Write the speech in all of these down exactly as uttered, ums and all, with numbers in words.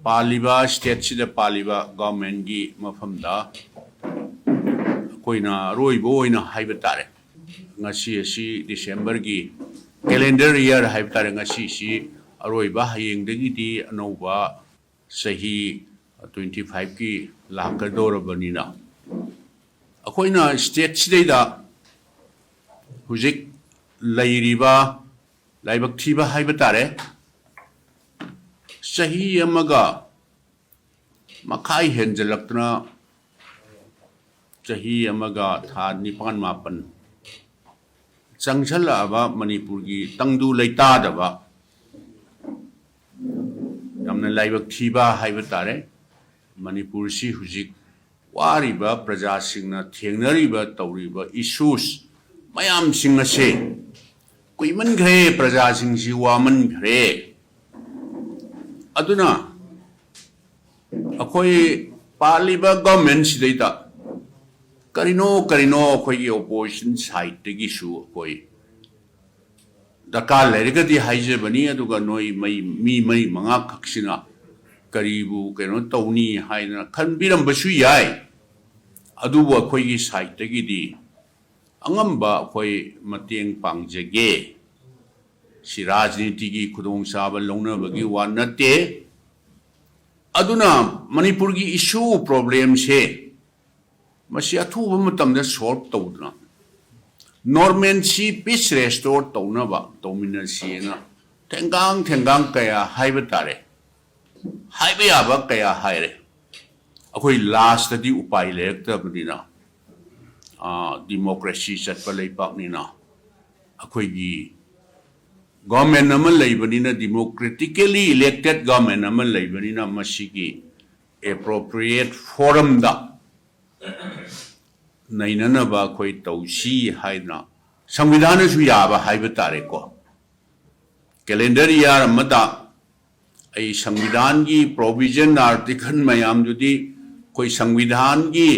ꯄꯥꯜꯂꯤꯕ ꯁ꯭ꯇꯦꯠꯁꯤꯗ ꯄꯥꯜꯂꯤꯕ ꯒꯣꯔꯃꯦꯟꯒꯤ ꯃꯐꯝꯗ ꯑꯩꯈꯣꯏꯅ ꯑꯔꯣꯏꯕ ꯑꯣꯏꯅ ꯍꯥꯏꯕ ꯇꯥꯔꯦ, ꯉꯁꯤ ꯑꯁꯤ ꯗꯤꯁꯦꯝꯕꯔꯒꯤ ꯀꯦꯂꯦꯟꯗꯔ ꯏꯌꯥꯔ ꯍꯥꯏꯕ ꯇꯥꯔꯦ, ꯉꯁꯤꯁꯤ ꯑꯔꯣꯏꯕ, ꯍꯌꯦꯡꯗꯒꯤꯗꯤ ꯑꯅꯧꯕ ꯆꯍꯤ ꯇ꯭ꯋꯦꯟꯇꯤ ꯐꯥꯏꯚꯀꯤ ꯂꯥꯛꯀꯗꯧꯔꯕꯅꯤꯅ, ꯑꯩꯈꯣꯏꯅ ꯁ꯭ꯇꯦꯠꯁꯤꯗꯩꯗ ꯍꯧꯖꯤꯛ ꯂꯩꯔꯤꯕ ꯂꯥꯏꯕꯛ ꯊꯤꯕ ꯍꯥꯏꯕ ꯇꯥꯔꯦ, ꯆꯍꯤ ꯑꯃꯒ ꯃꯈꯥꯏ ꯍꯦꯟꯖꯜꯂꯛꯇꯅ, ꯆꯍꯤ ꯑꯃꯒ ꯊꯥ ꯅꯤꯄꯥꯟ ꯃꯥꯄꯟ ꯆꯪꯁꯜꯂꯛꯑꯕ ꯃꯅꯤꯄꯨꯔꯒꯤ ꯇꯪꯗꯨ ꯂꯩꯇꯥꯗꯕ, ꯌꯥꯝꯅ ꯂꯥꯏꯕꯛ ꯊꯤꯕ ꯍꯥꯏꯕ ꯇꯥꯔꯦ꯫ ꯃꯅꯤꯄꯨꯔꯁꯤ ꯍꯧꯖꯤꯛ ꯋꯥꯔꯤꯕ ꯄ꯭ꯔꯖꯥꯁꯤꯡꯅ ꯊꯦꯡꯅꯔꯤꯕ, ꯇꯧꯔꯤꯕ ꯏꯁꯨꯁ ꯃꯌꯥꯝꯁꯤꯡ ꯑꯁꯦ ꯀꯨꯏꯃꯟꯈ꯭ꯔꯦ, ꯄ꯭ꯔꯖꯥꯁꯤꯡꯁꯤ ꯋꯥꯃꯟꯈ꯭ꯔꯦ꯫ ꯑꯗꯨꯅ ꯑꯩꯈꯣꯏ ꯄꯥꯜꯂꯤꯕ ꯒꯣꯔꯃꯦꯟꯁꯤꯗꯩꯗ ꯀꯔꯤꯅꯣ ꯀꯔꯤꯅꯣ ꯑꯩꯈꯣꯏꯒꯤ ꯑꯣꯄꯣꯖꯤꯁꯟ ꯁꯥꯏꯠꯇꯒꯤꯁꯨ ꯑꯩꯈꯣꯏ ꯗꯔꯀꯥꯔ ꯂꯩꯔꯒꯗꯤ ꯍꯥꯏꯖꯕꯅꯤ, ꯑꯗꯨꯒ ꯅꯣꯏ ꯃꯩ-, ꯃꯤ ꯃꯔꯤ ꯃꯉꯥ ꯈꯛꯁꯤꯅ ꯀꯔꯤꯕꯨ ꯀꯩꯅꯣ ꯇꯧꯅꯤ ꯍꯥꯏꯗꯅ ꯈꯟꯕꯤꯔꯝꯕꯁꯨ ꯌꯥꯏ꯫ ꯑꯗꯨꯕꯨ ꯑꯩꯈꯣꯏꯒꯤ ꯁꯥꯏꯠꯇꯒꯤꯗꯤ ꯑꯉꯝꯕ ꯑꯩꯈꯣꯏ ꯃꯇꯦꯡ ꯄꯥꯡꯖꯒꯦ꯫ ꯁꯤ ꯔꯥꯖꯅꯤꯇꯤꯒꯤ ꯈꯨꯗꯣꯡꯆꯥꯕ ꯂꯧꯅꯕꯒꯤ ꯋꯥ ꯅꯠꯇꯦ꯫ ꯑꯗꯨꯅ ꯃꯅꯤꯄꯨꯔꯒꯤ ꯏꯁꯨ ꯄ꯭ꯔꯣꯕ꯭ꯂꯦꯝꯁꯦ ꯃꯁꯤ ꯑꯊꯨꯕ ꯃꯇꯝꯗ ꯁꯣꯜꯕ ꯇꯧꯗꯨꯅ normalcy, ꯄꯤꯁ ꯔꯦꯁꯇꯣꯔ ꯇꯧꯅꯕ ꯇꯧꯃꯤꯟꯅꯁꯤꯅ ꯊꯦꯡꯒꯥꯡ ꯊꯦꯡꯒꯥꯡ ꯀꯌꯥ ꯍꯥꯏꯕ ꯇꯥꯔꯦ, ꯍꯥꯏꯕ ꯌꯥꯕ ꯀꯌꯥ ꯍꯥꯏꯔꯦ꯫ ꯑꯩꯈꯣꯏ ꯂꯥꯁꯇꯗꯤ ꯎꯄꯥꯏ ꯂꯩꯔꯛꯇꯕꯅꯤꯅ, ꯗꯤꯃꯣꯀ꯭ꯔꯦꯁꯤ ꯆꯠꯄ ꯂꯩꯄꯥꯛꯅꯤꯅ, ꯑꯩꯈꯣꯏꯒꯤ ꯒꯣꯔꯃꯦꯟ ꯑꯃ ꯂꯩꯕꯅꯤꯅ, ꯗꯤꯃꯣꯀ꯭ꯔꯦꯇꯤꯀꯦꯂꯤ ꯏꯂꯦꯛꯇꯦꯠ ꯒꯣꯔꯃꯦꯟ ꯑꯃ ꯂꯩꯕꯅꯤꯅ, ꯃꯁꯤꯒꯤ ꯑꯦꯄ꯭ꯔꯣꯄ꯭ꯔꯤꯌꯦꯠ ꯐꯣꯔꯝꯗ ꯅꯩꯅꯅꯕ ꯑꯩꯈꯣꯏ ꯇꯧꯁꯤ ꯍꯥꯏꯗꯅ ꯁꯪꯕꯤꯙꯥꯟꯅꯁꯨ ꯌꯥꯕ ꯍꯥꯏꯕ ꯇꯥꯔꯦꯀꯣ꯫ ꯀꯦꯂꯦꯟꯗꯔ ꯏꯌꯥꯔ ꯑꯃꯗ ꯑꯩ ꯁꯪꯕꯤꯙꯥꯟꯒꯤ ꯄ꯭ꯔꯣꯕꯤꯖꯟ, ꯑꯥꯔꯇꯤꯀꯜ ꯃꯌꯥꯝꯗꯨꯗꯤ ꯑꯩꯈꯣꯏ ꯁꯪꯕꯤꯙꯥꯟꯒꯤ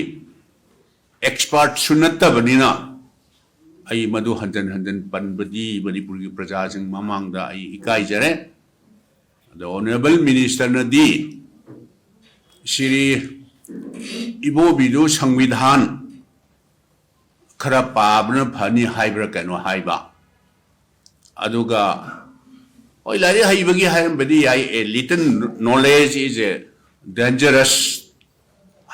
ꯑꯦꯛꯁꯄꯥꯔꯠꯁꯨ ꯅꯠꯇꯕꯅꯤꯅ ꯑꯩ ꯃꯗꯨ ꯍꯟꯖꯟ ꯍꯟꯖꯟ ꯄꯟꯕꯗꯤ ꯃꯅꯤꯄꯨꯔꯒꯤ ꯄ꯭ꯔꯖꯥꯁꯤꯡ ꯃꯃꯥꯡꯗ ꯑꯩ ꯏꯀꯥꯏꯖꯔꯦ꯫ ꯑꯗꯣ ꯑꯣꯅꯔꯦꯕꯜ ꯃꯤꯅꯤꯁꯇꯔꯅꯗꯤ ꯁꯤꯔꯤ ꯏꯕꯣꯕꯤꯗꯨ ꯁꯪꯕꯤꯙꯥꯟ ꯈꯔ ꯄꯥꯕꯅ ꯐꯅꯤ ꯍꯥꯏꯕ꯭ꯔꯥ ꯀꯩꯅꯣ ꯍꯥꯏꯕ꯫ ꯑꯗꯨꯒ ꯍꯣꯏ, ꯂꯥꯏꯔꯤꯛ ꯍꯩꯕꯒꯤ ꯍꯥꯏꯔꯝꯕꯗꯤ ꯌꯥꯏ, "A little knowledge is a dangerous"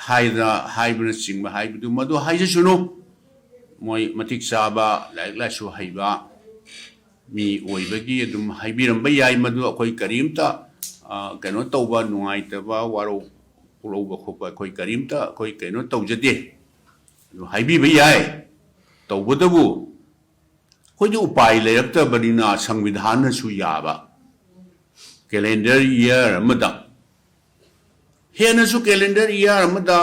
ꯍꯥꯏꯗꯅ ꯍꯥꯏꯕꯅꯆꯤꯡꯕ ꯍꯥꯏꯕꯗꯨ ꯃꯗꯨ ꯍꯥꯏꯖꯁꯅꯨ꯫ ꯃꯣꯏ ꯃꯇꯤꯛ ꯆꯥꯕ ꯂꯥꯏꯔꯤꯛ ꯂꯥꯏꯁꯨ ꯍꯩꯕ ꯃꯤ ꯑꯣꯏꯕꯒꯤ ꯑꯗꯨꯝ ꯍꯥꯏꯕꯤꯔꯝꯕ ꯌꯥꯏ꯫ ꯃꯗꯨ ꯑꯩꯈꯣꯏ ꯀꯔꯤꯝꯇ, ꯑ, ꯀꯩꯅꯣ ꯇꯧꯕ, ꯅꯨꯡꯉꯥꯏꯇꯕ, ꯋꯥꯔꯧ ꯄꯨꯛꯂꯧꯕ ꯈꯣꯠꯄ ꯑꯩꯈꯣꯏ ꯀꯔꯤꯝꯇ ꯑꯩꯈꯣꯏ ꯀꯩꯅꯣ ꯇꯧꯖꯗꯦ꯫ ꯑꯗꯨ ꯍꯥꯏꯕꯤꯕ ꯌꯥꯏ꯫ ꯇꯧꯕꯇꯕꯨ ꯑꯩꯈꯣꯏꯗꯤ ꯎꯄꯥꯏ ꯂꯩꯔꯛꯇꯕꯅꯤꯅ ꯁꯪꯕꯤꯙꯥꯟꯅꯁꯨ ꯌꯥꯕ calendar year ꯑꯃꯗ, ꯍꯦꯟꯅꯁꯨ calendar year ꯑꯃꯗ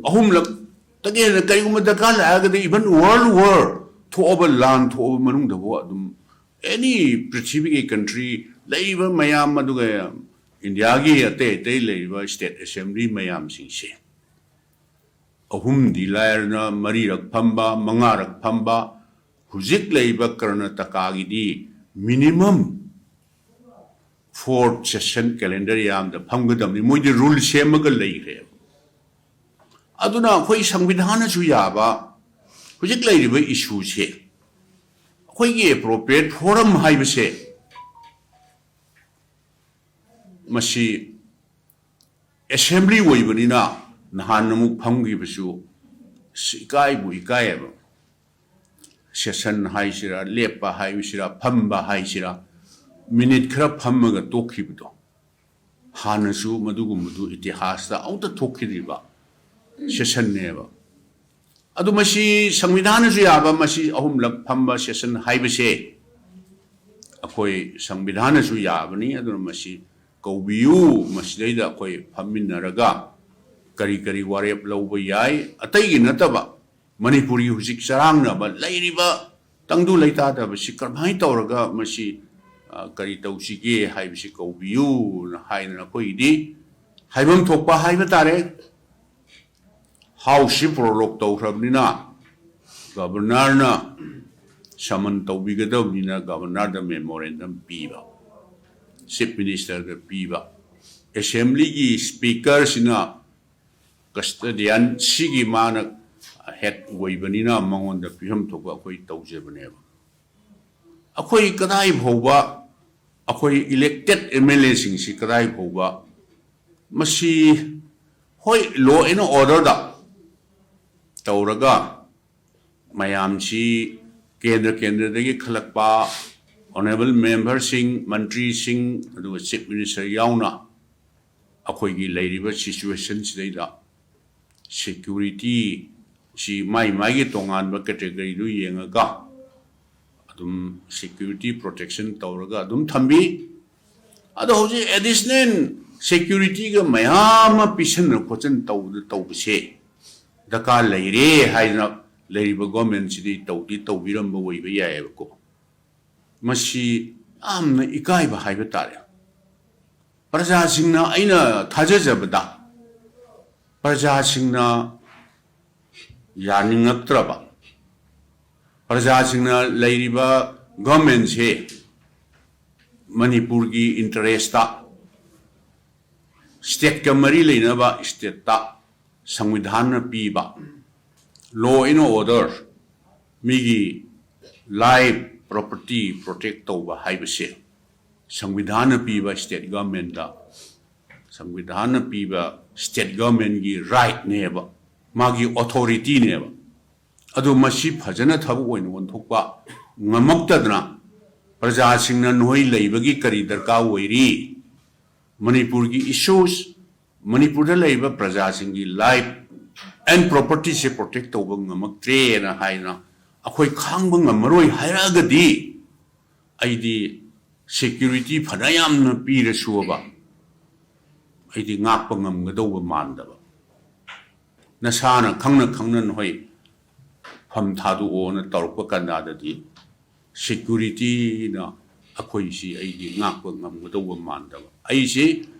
ꯑꯍꯨꯝꯂꯛꯇꯒꯤ ꯍꯦꯟꯅ ꯀꯔꯤꯒꯨꯝꯕ ꯗꯔꯀꯥꯔ ꯂꯥꯛꯑꯒꯗꯤ, even world war ꯊꯣꯛꯑꯕ, ꯂꯥꯟ ꯊꯣꯛꯑꯕ ꯃꯅꯨꯡꯗꯐꯥꯎ ꯑꯗꯨꯝ any ꯄ꯭ꯔꯤꯊꯤꯕꯤꯒꯤ country ꯂꯩꯔꯤꯕ ꯃꯌꯥꯝ, ꯑꯗꯨꯒ ꯏꯟꯗꯤꯌꯥꯒꯤ ꯑꯇꯩ ꯑꯇꯩ ꯂꯩꯔꯤꯕ state assembly ꯃꯌꯥꯝꯁꯤꯡꯁꯦ ꯑꯍꯨꯝꯗꯤ ꯂꯥꯏꯔꯅ ꯃꯔꯤꯔꯛ ꯐꯝꯕ, ꯃꯉꯥꯔꯛ ꯐꯝꯕ, ꯍꯧꯖꯤꯛ ꯂꯩꯔꯤꯕ ꯀꯔꯅꯥꯇꯀꯥꯒꯤꯗꯤ minimum four session calendar year ꯑꯃꯗ ꯐꯝꯒꯗꯕꯅꯤ꯫ ꯃꯣꯏꯗꯤ rule ꯁꯦꯝꯃꯒ ꯂꯩꯈ꯭ꯔꯦꯕ꯫ ꯑꯗꯨꯅ ꯑꯩꯈꯣꯏ ꯁꯪꯕꯤꯙꯥꯟꯅꯁꯨ ꯌꯥꯕ, ꯍꯧꯖꯤꯛ ꯂꯩꯔꯤꯕ issue ꯁꯦ ꯑꯩꯈꯣꯏꯒꯤ appropriate forum ꯍꯥꯏꯕꯁꯦ, ꯃꯁꯤ assembly ꯑꯣꯏꯕꯅꯤꯅ ꯅꯍꯥꯟ ꯑꯃꯨꯛ ꯐꯝꯈꯤꯕꯁꯨ ꯑꯁ ꯏꯀꯥꯏꯕꯨ ꯏꯀꯥꯏꯌꯦꯕ꯫ Session ꯍꯥꯏꯁꯤꯔꯥ, ꯂꯦꯞꯄ ꯍꯥꯏꯁꯤꯔꯥ, ꯐꯝꯕ ꯍꯥꯏꯁꯤꯔꯥ, minute ꯈꯔ ꯐꯝꯃꯒ ꯇꯣꯛꯈꯤꯕꯗꯣ, ꯍꯥꯟꯅꯁꯨ ꯃꯗꯨꯒꯨꯝꯕꯗꯨ ꯏꯇꯤꯍꯥꯁꯇ ꯑꯃꯨꯛꯇ ꯊꯣꯛꯈꯤꯗ꯭ꯔꯤꯕ session ꯅꯦꯕ꯫ ꯑꯗꯨ ꯃꯁꯤ ꯁꯪꯕꯤꯙꯥꯟꯅꯁꯨ ꯌꯥꯕ, ꯃꯁꯤ ꯑꯍꯨꯝꯂꯛ ꯐꯝꯕ session ꯍꯥꯏꯕꯁꯦ ꯑꯩꯈꯣꯏ ꯁꯪꯕꯤꯙꯥꯟꯅꯁꯨ ꯌꯥꯕꯅꯤ꯫ ꯑꯗꯨꯅ ꯃꯁꯤ ꯀꯧꯕꯤꯌꯨ, ꯃꯁꯤꯗꯩꯗ ꯑꯩꯈꯣꯏ ꯐꯝꯃꯤꯟꯅꯔꯒ ꯀꯔꯤ ꯀꯔꯤ ꯋꯥꯔꯦꯞ ꯂꯧꯕ ꯌꯥꯏ, ꯑꯇꯩꯒꯤ ꯅꯠꯇꯕ ꯃꯅꯤꯄꯨꯔꯒꯤ ꯍꯧꯖꯤꯛ ꯆꯔꯥꯡꯅꯕ ꯂꯩꯔꯤꯕ ꯇꯪꯗꯨ ꯂꯩꯇꯥꯗꯕꯁꯤ ꯀꯔꯝꯍꯥꯏꯅ ꯇꯧꯔꯒ ꯃꯁꯤ, ꯑ, ꯀꯔꯤ ꯇꯧꯁꯤꯒꯦ ꯍꯥꯏꯕꯁꯤ ꯀꯧꯕꯤꯌꯨꯅ ꯍꯥꯏꯗꯅ ꯑꯩꯈꯣꯏꯒꯤꯗꯤ ꯍꯥꯏꯐꯝ ꯊꯣꯛꯄ ꯍꯥꯏꯕ ꯇꯥꯔꯦ꯫ House ꯁꯤ prorogue ꯇꯧꯈ꯭ꯔꯕꯅꯤꯅ Governor ꯅ summon ꯇꯧꯕꯤꯒꯗꯕꯅꯤꯅ Governor ꯗ memorandum ꯄꯤꯕ, Chief Minister ꯗ ꯄꯤꯕ, ꯑꯦꯁꯦꯝꯕ꯭ꯂꯤꯒꯤ ꯁ꯭ꯄꯤꯀꯔꯁꯤꯅ ꯀꯁꯇꯗꯤꯌꯟ ꯁꯤꯒꯤ ꯃꯥꯅ ꯍꯦꯗ ꯑꯣꯏꯕꯅꯤꯅ ꯃꯉꯣꯟꯗ ꯄꯤꯐꯝ ꯊꯣꯛꯄ ꯑꯩꯈꯣꯏ ꯇꯧꯖꯕꯅꯦꯕ꯫ ꯑꯩꯈꯣꯏ ꯀꯗꯥꯏ ꯐꯥꯎꯕ, ꯑꯩꯈꯣꯏ ꯏꯂꯦꯛꯇꯦꯠ ꯑꯦꯝ ꯑꯦꯜ ꯑꯦꯁꯤꯡꯁꯤ ꯀꯗꯥꯏ ꯐꯥꯎꯕ ꯃꯁꯤ, ꯍꯣꯏ, ꯂꯣ ꯑꯦꯟ ꯑꯣꯔꯗꯔꯗ ꯇꯧꯔꯒ ꯃꯌꯥꯝꯁꯤ ꯀꯦꯟꯗ꯭ꯔ ꯀꯦꯟꯗ꯭ꯔꯗꯒꯤ ꯈꯜꯂꯛꯄ ꯑꯣꯅꯔꯦꯕꯜ ꯃꯦꯝꯕꯔꯁꯤꯡ, ꯃꯟꯇ꯭ꯔꯤꯁꯤꯡ, ꯑꯗꯨꯒ ꯆꯤꯐ ꯃꯤꯅꯤꯁꯇꯔ ꯌꯥꯎꯅ ꯑꯩꯈꯣꯏꯒꯤ ꯂꯩꯔꯤꯕ ꯁꯤꯆꯨꯋꯦꯁꯟꯁꯤꯗꯩꯗ ꯁꯦꯀ꯭ꯌꯨꯔꯤꯇꯤ ꯁꯤ ꯃꯥꯏ ꯃꯥꯏꯒꯤ ꯇꯣꯉꯥꯟꯕ ꯀꯦꯇꯦꯒꯣꯔꯤꯗꯨ ꯌꯦꯡꯉꯒ ꯑꯗꯨꯝ ꯁꯦꯀ꯭ꯌꯨꯔꯤꯇꯤ ꯄ꯭ꯔꯣꯇꯦꯛꯁꯟ ꯇꯧꯔꯒ ꯑꯗꯨꯝ ꯊꯝꯕꯤ꯫ ꯑꯗꯣ ꯍꯧꯖꯤꯛ ꯑꯦꯗꯤꯁꯅꯦꯜ ꯁꯦꯀ꯭ꯌꯨꯔꯤꯇꯤꯒ ꯃꯌꯥꯝ ꯑꯃ ꯄꯤꯁꯟꯅ ꯈꯣꯠꯆꯟ ꯇꯧꯕꯗ ꯇꯧꯕꯁꯦ ꯗꯔꯀꯥꯔ ꯂꯩꯔꯦ ꯍꯥꯏꯗꯅ ꯂꯩꯔꯤꯕ ꯒꯣꯔꯃꯦꯟꯁꯤꯗꯤ ꯇꯧꯗꯤ ꯇꯧꯕꯤꯔꯝꯕ ꯑꯣꯏꯕ ꯌꯥꯏꯑꯕꯀꯣ꯫ ꯃꯁꯤ ꯌꯥꯝꯅ ꯏꯀꯥꯏꯕ ꯍꯥꯏꯕ ꯇꯥꯔꯦ꯫ ꯄ꯭ꯔꯖꯥꯁꯤꯡꯅ, ꯑꯩꯅ ꯊꯥꯖꯖꯕꯗ ꯄ꯭ꯔꯖꯥꯁꯤꯡꯅ ꯌꯥꯅꯤꯡꯉꯛꯇ꯭ꯔꯕ, ꯄ꯭ꯔꯖꯥꯁꯤꯡꯅ ꯂꯩꯔꯤꯕ ꯒꯣꯔꯃꯦꯟꯁꯦ ꯃꯅꯤꯄꯨꯔꯒꯤ ꯏꯟꯇꯔꯦꯁꯇ, ꯁ꯭ꯇꯦꯠꯀ ꯃꯔꯤ ꯂꯩꯅꯕ ꯁ꯭ꯇꯦꯠꯇ ꯁꯪꯕꯤꯙꯥꯟꯅ ꯄꯤꯕ ꯂꯣ ꯑꯦꯟ ꯑꯣꯔꯗꯔ, ꯃꯤꯒꯤ ꯂꯥꯏꯐ ꯄ꯭ꯔꯣꯄꯔꯇꯤ ꯄ꯭ꯔꯣꯇꯦꯛ ꯇꯧꯕ ꯍꯥꯏꯕꯁꯦ ꯁꯪꯕꯤꯙꯥꯟꯅ ꯄꯤꯕ ꯁ꯭ꯇꯦꯠ ꯒꯣꯔꯃꯦꯟꯗ, ꯁꯪꯕꯤꯙꯥꯟꯅ ꯄꯤꯕ ꯁ꯭ꯇꯦꯠ ꯒꯣꯔꯃꯦꯟꯒꯤ ꯔꯥꯏꯠꯅꯦꯕ, ꯃꯥꯒꯤ ꯑꯣꯊꯣꯔꯤꯇꯤꯅꯦꯕ꯫ ꯑꯗꯨ ꯃꯁꯤ ꯐꯖꯅ ꯊꯕꯛ ꯑꯣꯏꯅ ꯑꯣꯟꯊꯣꯛꯄ ꯉꯝꯃꯛꯇꯗꯅ ꯄ꯭ꯔꯖꯥꯁꯤꯡꯅ ꯅꯈꯣꯏ ꯂꯩꯕꯒꯤ ꯀꯔꯤ ꯗꯔꯀꯥꯔ ꯑꯣꯏꯔꯤ? ꯃꯅꯤꯄꯨꯔꯒꯤ ꯏꯁꯨꯁ, ꯃꯅꯤꯄꯨꯔꯗ ꯂꯩꯔꯤꯕ ꯄ꯭ꯔꯖꯥꯁꯤꯡꯒꯤ ꯂꯥꯏꯐ ꯑꯦꯟ ꯄ꯭ꯔꯣꯄꯔꯇꯤꯁꯦ ꯄ꯭ꯔꯣꯇꯦꯛ ꯇꯧꯕ ꯉꯝꯃꯛꯇ꯭ꯔꯦꯅ ꯍꯥꯏꯗꯅ ꯑꯩꯈꯣꯏ ꯈꯥꯡꯕ ꯉꯝꯃꯔꯣꯏ ꯍꯥꯏꯔꯛꯑꯒꯗꯤ ꯑꯩꯗꯤ ꯁꯦꯀ꯭ꯌꯨꯔꯤꯇꯤ ꯐꯅ ꯌꯥꯝꯅ ꯄꯤꯔꯁꯨꯕ ꯑꯩꯗꯤ ꯉꯥꯛꯄ ꯉꯝꯒꯗꯧꯕ ꯃꯥꯟꯗꯕ꯫ ꯅꯁꯥꯅ ꯈꯪꯅ ꯈꯪꯅ ꯅꯈꯣꯏ ꯐꯝ ꯊꯥꯗꯣꯛꯑꯣꯅ ꯇꯧꯔꯛꯄ ꯀꯥꯟꯗꯗꯤ ꯁꯦꯀ꯭ꯌꯨꯔꯤꯇꯤꯅ ꯑꯩꯈꯣꯏꯁꯤ ꯑꯩꯗꯤ ꯉꯥꯛꯄ ꯉꯝꯒꯗꯧꯕ ꯃꯥꯟꯗꯕ꯫ ꯑꯩꯁꯤ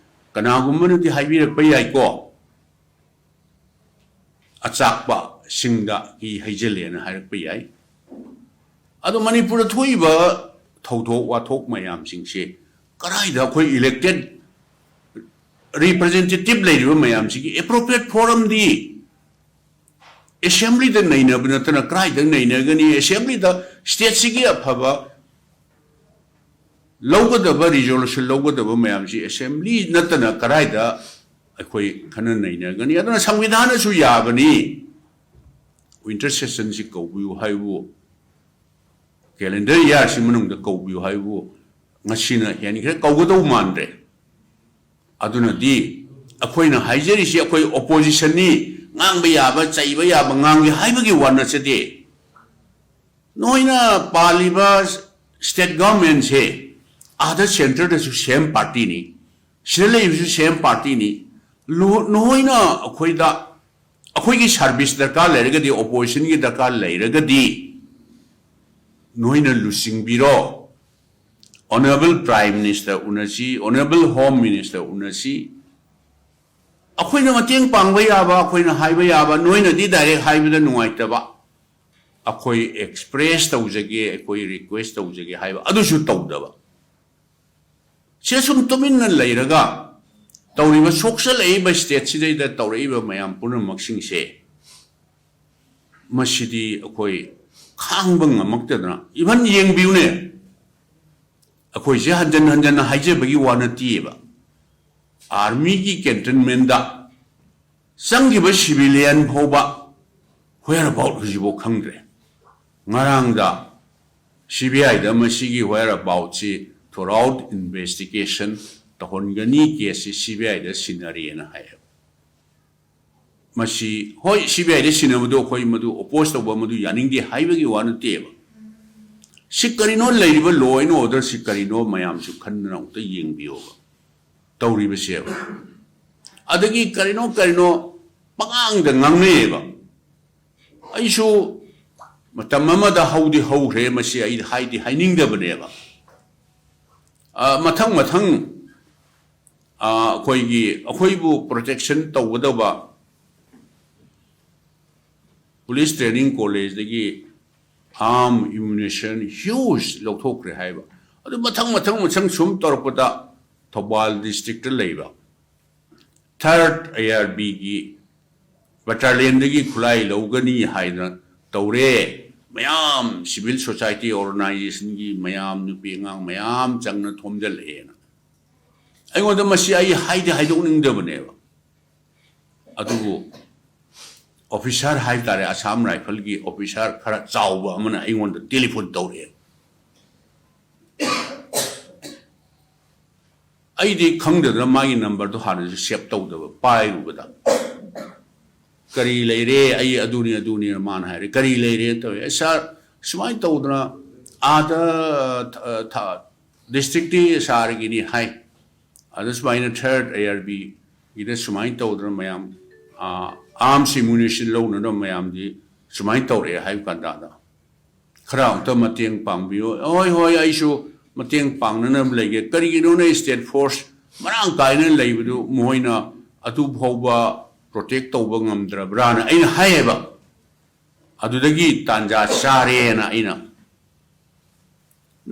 ꯀꯅꯥꯒꯨꯝꯕꯅꯗꯤ ꯍꯥꯏꯕꯤꯔꯛꯄ ꯌꯥꯏꯀꯣ, ꯑꯆꯥꯛꯄꯁꯤꯡꯗ ꯀꯤ ꯍꯩꯖꯤꯜꯂꯦꯅ ꯍꯥꯏꯔꯛꯄ ꯌꯥꯏ꯫ ꯑꯗꯣ ꯃꯅꯤꯄꯨꯔꯗ ꯊꯣꯛꯏꯕ ꯊꯧꯗꯣꯛ ꯋꯥꯊꯣꯛ ꯃꯌꯥꯝꯁꯤꯡꯁꯦ ꯀꯗꯥꯏꯗ ꯑꯩꯈꯣꯏ ꯏꯂꯦꯛꯇꯦꯠ ꯔꯤꯄ꯭ꯔꯖꯦꯟꯇꯦꯇꯤꯚ ꯂꯩꯔꯤꯕ ꯃꯌꯥꯝꯁꯤꯒꯤ ꯑꯦꯄ꯭ꯔꯣꯄ꯭ꯔꯤꯌꯦꯠ ꯐꯣꯔꯝꯗꯤ ꯑꯦꯁꯦꯝꯕ꯭ꯂꯤꯗ ꯅꯩꯅꯕ ꯅꯠꯇꯅ ꯀꯗꯥꯏꯗ ꯅꯩꯅꯒꯅꯤ? ꯑꯦꯁꯦꯝꯕ꯭ꯂꯤꯗ ꯁ꯭ꯇꯦꯠꯁꯤꯒꯤ ꯑꯐꯕ ꯂꯧꯒꯗꯕ, ꯔꯤꯖꯣꯂꯨꯁꯟ ꯂꯧꯒꯗꯕ ꯃꯌꯥꯝꯁꯤ ꯑꯦꯁꯦꯝꯕ꯭ꯂꯤ ꯅꯠꯇꯅ ꯀꯗꯥꯏꯗ ꯑꯩꯈꯣꯏ ꯈꯟꯅ ꯅꯩꯅꯒꯅꯤ? ꯑꯗꯨꯅ ꯁꯪꯕꯤꯙꯥꯟꯅꯁꯨ ꯌꯥꯕꯅꯤ, ꯋꯤꯟꯇꯔ ꯁꯦꯁꯟꯁꯤ ꯀꯧꯕꯤꯌꯨ ꯍꯥꯏꯕꯨ, ꯀꯦꯂꯦꯟꯗꯔ ꯏꯌꯥꯔꯁꯤ ꯃꯅꯨꯡꯗ ꯀꯧꯕꯤꯌꯨ ꯍꯥꯏꯕꯨ ꯉꯁꯤꯅ ꯍꯦꯟꯈ꯭ꯔꯦ, ꯀꯧꯒꯗꯧ ꯃꯥꯟꯗ꯭ꯔꯦ꯫ ꯑꯗꯨꯅꯗꯤ ꯑꯩꯈꯣꯏꯅ ꯍꯥꯏꯖꯔꯤꯁꯤ, ꯑꯩꯈꯣꯏ ꯑꯣꯄꯣꯖꯤꯁꯟꯅꯤ, ꯉꯥꯡꯕ ꯌꯥꯕ, ꯆꯩꯕ ꯌꯥꯕ ꯉꯥꯡꯒꯦ ꯍꯥꯏꯕꯒꯤ ꯋꯥ ꯅꯠꯆꯗꯦ꯫ ꯅꯣꯏꯅ ꯄꯥꯜꯂꯤꯕ ꯁ꯭ꯇꯦꯠ ꯒꯚꯔꯟꯃꯦꯟꯁꯦ ꯑꯥꯗ ꯁꯦꯟꯇꯔꯗꯁꯨ ꯁꯦꯝ ꯄꯥꯔꯇꯤꯅꯤ, ꯁꯤꯗ ꯂꯩꯕꯁꯨ ꯁꯦꯝ ꯄꯥꯔꯇꯤꯅꯤ꯫ ꯂꯣ-, ꯅꯣꯏꯅ ꯑꯩꯈꯣꯏꯗ, ꯑꯩꯈꯣꯏꯒꯤ ꯁꯥꯔꯚꯤꯁ ꯗꯔꯀꯥꯔ ꯂꯩꯔꯒꯗꯤ, ꯑꯣꯄꯣꯖꯤꯁꯟꯒꯤ ꯗꯔꯀꯥꯔ ꯂꯩꯔꯒꯗꯤ ꯅꯣꯏꯅ ꯂꯨꯆꯤꯡꯕꯤꯔꯣ꯫ ꯑꯣꯅꯔꯦꯕꯜ ꯄ꯭ꯔꯥꯏꯝ ꯃꯤꯅꯤꯁꯇꯔ ꯎꯅꯁꯤ, ꯑꯣꯅꯔꯦꯕꯜ ꯍꯣꯝ ꯃꯤꯅꯤꯁꯇꯔ ꯎꯅꯁꯤ꯫ ꯑꯩꯈꯣꯏꯅ ꯃꯇꯦꯡ ꯄꯥꯡꯕ ꯌꯥꯕ, ꯑꯩꯈꯣꯏꯅ ꯍꯥꯏꯕ ꯌꯥꯕ, ꯅꯣꯏꯅꯗꯤ ꯗꯥꯏꯔꯦꯛ ꯍꯥꯏꯕꯗ ꯅꯨꯡꯉꯥꯏꯇꯕ, ꯑꯩꯈꯣꯏ ꯑꯦꯛꯁꯄ꯭ꯔꯦꯁ ꯇꯧꯖꯒꯦ, ꯑꯩꯈꯣꯏ ꯔꯤꯀ꯭ꯋꯦꯁ ꯇꯧꯖꯒꯦ ꯍꯥꯏꯕ, ꯑꯗꯨꯁꯨ ꯇꯧꯗꯕ꯫ ꯁꯤ ꯁꯨꯝ ꯇꯨꯃꯤꯟꯅ ꯂꯩꯔꯒ ꯇꯧꯔꯤꯕ, ꯁꯣꯛꯆꯜꯂꯛꯏꯕ ꯁ꯭ꯇꯦꯠꯁꯤꯗꯩꯗ ꯇꯧꯔꯛꯏꯕ ꯃꯌꯥꯝ ꯄꯨꯝꯅꯃꯛꯁꯤꯡꯁꯦ, ꯃꯁꯤꯗꯤ ꯑꯩꯈꯣꯏ ꯈꯥꯡꯕ ꯉꯝꯃꯛꯇꯗꯅ, ꯏꯚꯟ ꯌꯦꯡꯕꯤꯌꯨꯅꯦ, ꯑꯩꯈꯣꯏꯁꯦ ꯍꯟꯖꯟ ꯍꯟꯖꯟꯅ ꯍꯥꯏꯖꯕꯒꯤ ꯋꯥ ꯅꯠꯇꯦꯕ, ꯑꯥꯔꯃꯤꯒꯤ ꯀꯦꯟꯇꯟꯃꯦꯟꯗ ꯆꯪꯈꯤꯕ ꯁꯤꯚꯤꯂꯤꯌꯟ ꯐꯥꯎꯕ whereabout ꯍꯧꯖꯤꯛꯐꯥꯎ ꯈꯪꯗ꯭ꯔꯦ꯫ ꯉꯔꯥꯡꯗ ꯁꯤ ꯕꯤ ꯑꯥꯏꯗ ꯃꯁꯤꯒꯤ whereaboutꯁꯤ thorough investigation ꯇꯧꯍꯟꯒꯅꯤ, ꯀꯦꯁꯁꯤ ꯁꯤ ꯕꯤ ꯑꯥꯏꯗ ꯁꯤꯟꯅꯔꯦꯅ ꯍꯥꯏꯌꯦꯕ꯫ ꯃꯁꯤ, ꯍꯣꯏ, ꯁꯤ ꯕꯤ ꯑꯥꯏꯗ ꯁꯤꯟꯅꯕꯗꯣ ꯑꯩꯈꯣꯏ ꯃꯗꯨ ꯑꯣꯄꯣꯖ ꯇꯧꯕ, ꯃꯗꯨ ꯌꯥꯅꯤꯡꯗꯦ ꯍꯥꯏꯕꯒꯤ ꯋꯥ ꯅꯠꯇꯦꯕ꯫ ꯁꯤ ꯀꯔꯤꯅꯣ, ꯂꯩꯔꯤꯕ law and orderꯁꯤ ꯀꯔꯤꯅꯣ, ꯃꯌꯥꯝꯁꯨ ꯈꯟꯗꯅ ꯑꯃꯨꯛꯇ ꯌꯦꯡꯕꯤꯌꯣꯕ ꯇꯧꯔꯤꯕꯁꯦꯕ꯫ ꯑꯗꯒꯤ ꯀꯔꯤꯅꯣ ꯀꯔꯤꯅꯣ ꯄꯉꯥꯡꯗ ꯉꯥꯡꯅꯩꯌꯦꯕ꯫ ꯑꯩꯁꯨ ꯃꯇꯝ ꯑꯃꯗ ꯍꯧꯗꯤ ꯍꯧꯈ꯭ꯔꯦ, ꯃꯁꯤ ꯑꯩ ꯍꯥꯏꯗꯤ ꯍꯥꯏꯅꯤꯡꯗꯕꯅꯦꯕ꯫ ꯑ, ꯃꯊꯪ ꯃꯊꯪ, ꯑ, ꯑꯩꯈꯣꯏꯒꯤ, ꯑꯩꯈꯣꯏꯕꯨ ꯄ꯭ꯔꯣꯇꯦꯛꯁꯟ ꯇꯧꯒꯗꯕ ꯄꯨꯂꯤꯁ ꯇ꯭ꯔꯦꯅꯤꯡ ꯀꯣꯂꯦꯖꯇꯒꯤ ꯑꯥꯔꯝ ꯑꯦꯃꯨꯅꯤꯁꯟ ꯍ꯭ꯌꯨꯖ ꯂꯧꯊꯣꯛꯈ꯭ꯔꯦ ꯍꯥꯏꯕ꯫ ꯑꯗꯨ ꯃꯊꯪ ꯃꯊꯪ ꯃꯊꯪ ꯁꯨꯝ ꯇꯧꯔꯛꯄꯗ ꯊꯧꯕꯥꯜ ꯗꯤꯁꯇ꯭ꯔꯤꯛꯇ ꯂꯩꯕ ꯊꯔꯠ ꯑꯥꯏ ꯑꯥꯔ ꯕꯤꯒꯤ ꯕꯇꯥꯂꯤꯌꯟꯗꯒꯤ ꯈꯨꯠꯂꯥꯏ ꯂꯧꯒꯅꯤ ꯍꯥꯏꯗꯅ ꯇꯧꯔꯦ꯫ ꯃꯌꯥꯝ civil society organizationꯒꯤ ꯃꯌꯥꯝ, ꯅꯨꯄꯤ ꯑꯉꯥꯡ ꯃꯌꯥꯝ ꯆꯪꯅ ꯊꯣꯝꯖꯤꯜꯂꯛꯑꯦꯅ꯫ ꯑꯩꯉꯣꯟꯗ ꯃꯁꯤ ꯑꯩ ꯍꯥꯏꯗꯤ ꯍꯥꯏꯗꯣꯛꯅꯤꯡꯗꯕꯅꯦꯕ꯫ ꯑꯗꯨꯕꯨ ꯑꯣꯐꯤꯁꯥꯔ ꯍꯥꯏꯕ ꯇꯥꯔꯦ, ꯑꯁꯥꯝ ꯔꯥꯏꯐꯜꯒꯤ ꯑꯣꯐꯤꯁꯥꯔ ꯈꯔ ꯆꯥꯎꯕ ꯑꯃꯅ ꯑꯩꯉꯣꯟꯗ ꯇꯦꯂꯤꯐꯣꯟ ꯇꯧꯔꯛꯑꯦ꯫ ꯑꯩꯗꯤ ꯈꯪꯗꯗꯅ ꯃꯥꯒꯤ ꯅꯝꯕꯔꯗꯣ ꯍꯥꯟꯅꯁꯨ ꯁꯦꯚ ꯇꯧꯗꯕ, ꯄꯥꯏꯔꯨꯕꯗ "ꯀꯔꯤ ꯂꯩꯔꯦ?" "ꯑꯩ ꯑꯗꯨꯅꯤ ꯑꯗꯨꯅꯤꯅ" ꯃꯥꯅ ꯍꯥꯏꯔꯦ꯫ "ꯀꯔꯤ ꯂꯩꯔꯦ?" ꯇꯧꯔꯦ꯫ "ꯑꯦ ꯁꯥꯔ, ꯁꯨꯃꯥꯏꯅ ꯇꯧꯗꯅ ꯑꯥꯗ ꯊ- ꯊ- ꯗꯤꯁꯇ꯭ꯔꯤꯛꯇꯤ ꯁꯥꯔꯒꯤꯅꯤ ꯍꯥꯏ, ꯑꯗ ꯁꯨꯃꯥꯏꯅ ꯊꯔꯠ ꯑꯥꯏ ꯑꯥꯔ ꯕꯤꯒꯤꯗ ꯁꯨꯃꯥꯏꯅ ꯇꯧꯗꯅ ꯃꯌꯥꯝ ꯑꯥꯔꯝꯁ ꯑꯦꯃꯨꯅꯤꯁꯟ ꯂꯧꯅꯅꯕ ꯃꯌꯥꯝꯗꯤ ꯁꯨꯃꯥꯏꯅ ꯇꯧꯔꯛꯑꯦ" ꯍꯥꯏꯕ ꯀꯥꯟꯗ, "ꯈꯔ ꯑꯝꯇ ꯃꯇꯦꯡ ꯄꯥꯡꯕꯤꯌꯨ"꯫ "ꯍꯣꯏ ꯍꯣꯏ, ꯑꯩꯁꯨ ꯃꯇꯦꯡ ꯄꯥꯡꯅꯅꯕ ꯂꯩꯒꯦ꯫ ꯀꯔꯤꯒꯤꯅꯣꯅꯦ ꯁ꯭ꯇꯦꯠ ꯐꯣꯔꯁ ꯃꯔꯥꯡ ꯀꯥꯏꯅ ꯂꯩꯕꯗꯨ ꯃꯈꯣꯏꯅ ꯑꯗꯨ ꯐꯥꯎꯕ ꯄ꯭ꯔꯣꯇꯦꯛ ꯇꯧꯕ ꯉꯝꯗ꯭ꯔꯕ꯭ꯔꯥꯅ ꯑꯩꯅ ꯍꯥꯏꯌꯦꯕ꯫ ꯑꯗꯨꯗꯒꯤ ꯇꯥꯟꯖꯥ ꯆꯥꯔꯦꯅ ꯑꯩꯅ,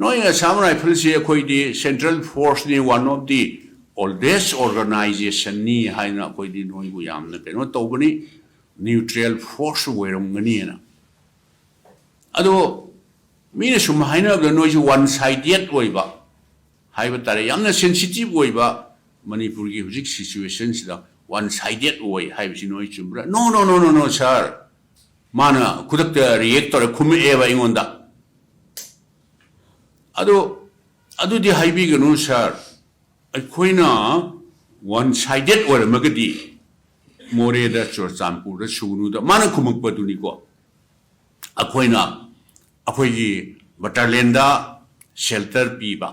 "ꯅꯣꯏ ꯑꯁꯥꯝ ꯔꯥꯏꯐꯜꯁꯤ ꯑꯩꯈꯣꯏꯗꯤ ꯁꯦꯟꯇ꯭ꯔꯦꯜ ꯐꯣꯔꯁꯅꯤ, one of the oldest organizationꯅꯤ ꯍꯥꯏꯅ ꯑꯩꯈꯣꯏꯗꯤ ꯅꯣꯏꯕꯨ ꯌꯥꯝꯅ ꯀꯩꯅꯣ ꯇꯧꯕꯅꯤ, ꯅ꯭ꯌꯨꯇ꯭ꯔꯦꯜ ꯐꯣꯔꯁ ꯑꯣꯏꯔꯝꯒꯅꯤꯅ"꯫ ꯑꯗꯣ ꯃꯤꯅ ꯁꯨꯝ ꯍꯥꯏꯅꯕꯗ ꯅꯣꯏꯁꯨ ꯋꯥꯟ ꯁꯥꯏꯗꯦꯠ ꯑꯣꯏꯕ ꯍꯥꯏꯕ ꯇꯥꯔꯦ, ꯌꯥꯝꯅ ꯁꯦꯟꯁꯤꯇꯤꯚ ꯑꯣꯏꯕ, ꯃꯅꯤꯄꯨꯔꯒꯤ ꯍꯧꯖꯤꯛ ꯁꯤꯆꯨꯋꯦꯁꯟꯁꯤꯗ ꯋꯥꯟ ꯁꯥꯏꯗꯦꯠ ꯑꯣꯏ ꯍꯥꯏꯕꯁꯤ ꯅꯣꯏ ꯆꯨꯝꯕ꯭ꯔꯥ? "No, no, no, no, no, sir." ꯃꯥꯅ ꯈꯨꯗꯛꯇ ꯔꯤꯌꯦꯛ ꯇꯧꯔ ꯈꯨꯝꯃꯛꯑꯦꯕ ꯑꯩꯉꯣꯟꯗ꯫ ꯑꯗꯣ "ꯑꯗꯨꯗꯤ ꯍꯥꯏꯕꯤꯒꯅꯨ ꯁꯥꯔ, ꯑꯩꯈꯣꯏꯅ ꯋꯥꯟ ꯁꯥꯏꯗꯦꯠ ꯑꯣꯏꯔꯝꯃꯒꯗꯤ ꯃꯣꯔꯦꯗ, ꯆꯨꯔꯆꯥꯟꯄꯨꯔꯗ ꯁꯨꯒꯅꯨꯗ", ꯃꯥꯅ ꯈꯨꯝꯃꯛꯄꯗꯨꯅꯤꯀꯣ꯫ ꯑꯩꯈꯣꯏꯅ ꯑꯩꯈꯣꯏꯒꯤ ꯕꯇꯥꯂꯤꯌꯟꯗ ꯁꯦꯜꯇꯔ ꯄꯤꯕ,